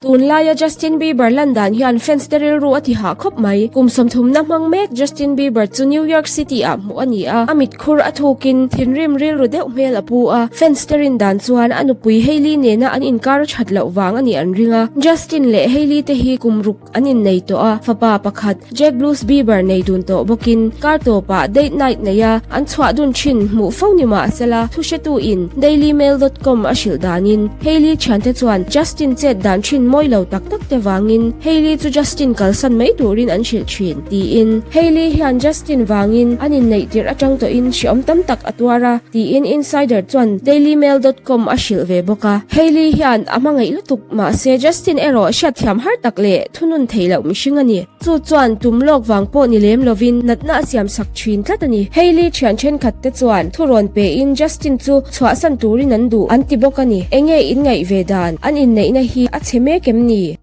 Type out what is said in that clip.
Tunlaia Justin Bieber lan dan hian fans te rilru a ti hah khawp mai. Kum sawmthumna hmang mek Justin Bieber chu New York City ah hmuh a ni a, a mitkhur a thukin thinrim rilru deuh hmel a pu a. Fans te rin dan chuan a nupui Hailey nena an inkar a that loh vang a nih an ring a. Justin leh Hailey te hi kum ruk an innei tawh a, fapa pakhat Jack Blues Bieber nei dun tawh bawkin kar tawpah date night neia an chhuah dun thin hmuh fo ni mah sela thuhretu in Dailymail dot com a hrilh danin Hailey thiante chuan Justin chet dan thin mawi lo tak tak te vangin Hailey chu Justin kalsan mai turin an hrilh thin tiin Hailey hian Justin vangin an inneih tirh atang tawhin hreawm tam tak a tuar a tiin Insider chuan Dailymail dot com a hrilh ve bawk a. Hailey hian a hmangaih lutuk mahse Justin erawh hriatthiam har tak leh thunun theih loh mihring a ni. Chu chuan tum lawk vang pawh ni lem lovin natna a siam sak thin tlat a ni. Hailey thian thenkhat te chuan thurawn pein Justin chu chhuahsan turin an duh an ti bawk a ni. Enge in ngaih ve dan? An inneihna hi a chhe mek em ni?